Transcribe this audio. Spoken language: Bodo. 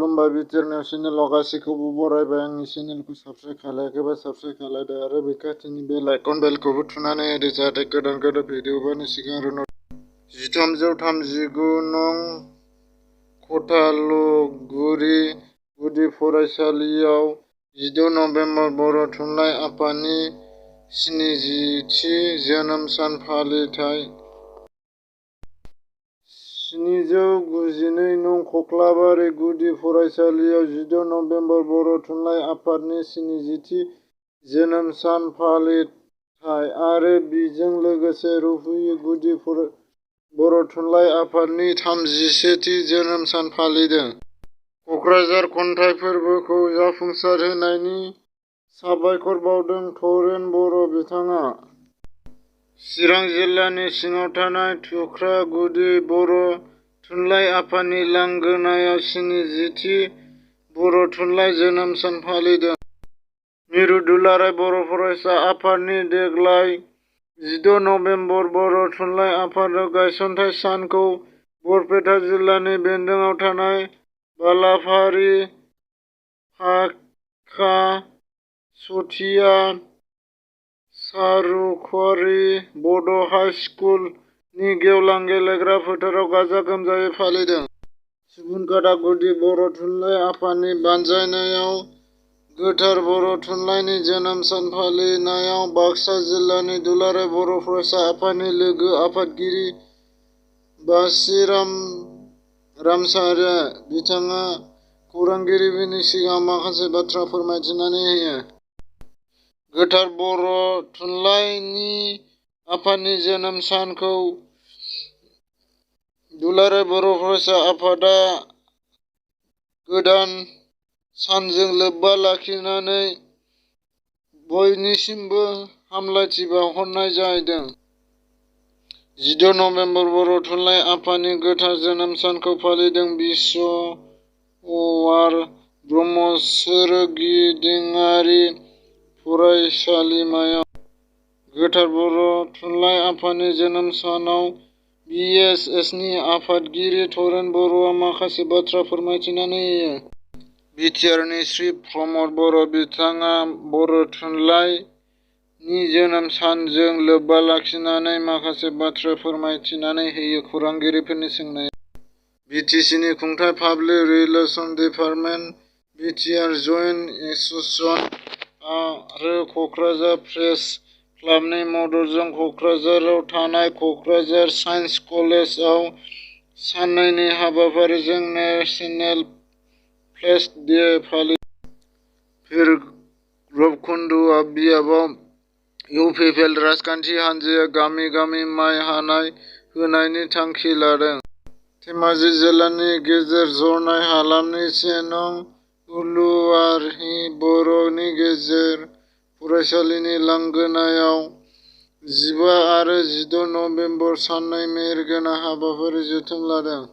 खुलुमबाय बिटिआरनि चेनेलाव गासैखौबो बरायबाय। आंनि चेनेलखौ साबस्क्राइब खालायाखैबा साबस्क्राइब खालायदो आरो बे खाथिनि बेल आइकन बेलखौबो थुनानै होदो जाहाथे गोदान भिडिअफोरनि सिगां आरो 1339 नं खथालगुरि गुदि फरायसालियाव 14 नबेम्बर बर' थुनलाइ आफादनि 70थि जोनोम सान फालिथाय। 792 नं खख्लाबारि गुदि फरायसालियाव 14 नबेम्बर बर' थुनलाइ आफादनि 70थि जोनोम सान फालिथाय आरो बिजों लोगोसे रुफुयि गुदि बर' थुनलाइ आफादनि 31थि जोनोम सान फालिदों। क'क्राझार खन्थाइ फोरबोखौ जाफुंसारहोनायनि साबायखर बावदों तरेन बर' बिथाङा। चिरां जिल्लानि सिङाव थानाय थुख्रा गुदि बर' थुनलाइ आफादनि लांगोनायाव 70थि बर' थुनलाइ जोनोम सान फालिदों। मिरु दुलाराय बर' फरायसा आफादनि देग्लाय 14 नबेम्बर बर' थुनलाइ आफाद गायसनथाइ सानखौ बरपेटा जिल्लानि बेंन्दोआव थानाय बालाफारि फाका चथिया चारुखवारि बड' हाइ स्कुल नि गेवलां गेलेग्रा फोथाराव गाजा गोमजायै फालिदों। सुबुनखाथा गुदि बर' थुनलाइ आफादनि बानजायनायाव गोथार बर' थुनलाइनि जोनोम सान फालिनायाव बाक्सा जिल्लानि दुलाराय बर' फरायसा आफादनि लोगो आफादगिरि बासिराम रामसारा बिथाङा खौरांगिरिफोरनि सिगाङाव माखासे बाथ्रा फोरमायथिनानै होयो। गोथार बर' थुनलाइनि आफादनि जोनोम सानखौ दुलाराय बर' फरायसा आफादा गोदान सानजों लोब्बा लाखिनानै बयनिसिमबो हामलायथि बावहरनाय जादों। 14 नबेम्बर बर' थुनलाइ आफादनि गोथार जोनोम सानखौ फालिदों। बिस्व'वार ब्रह्म सोरगिदिङारि फरायसालिमायाव। गोथार बर' थुनलाइ आफादनि जोनोम सानाव बि एस एसनि आफादगिरि तरेन बर'आ माखासे बाथ्रा फोरमायथिनानै होयो। बिटिआरनि श्री प्रमद बर' बिथाङा बर' थुनलाइनि जोनोम सानजों लोब्बा लाखिनानै माखासे बाथ्रा फोरमायथिनानै होयो। खौरांगिरिफोरनि सोंनायाव बिटिसिनि खुंथाइ public relation department, BTR joint association आरो क'क्राझार प्रेस क्लाबनि मददजों क'क्राझाराव थानाय क'क्राझार साइन्स कलेजआव साननैनि हाबाफारिजों नेशनेल प्लेस डे फालिदों। भैरबकुन्द बियाबाव इउ पि पि एल राजखान्थि हान्जाया गामि गामि माइ हानाय होनायनि थांखि लादों। धेमाजि जिल्लानि गेजेर जरनाय हालामनि 1 नं उलुवारि बर'नि गेजेर फरायसालिनि लांगोनायाव 15 आरो 16 नबेम्बर साननै मेहेरगोनां हाबाफारि जथुम लादों।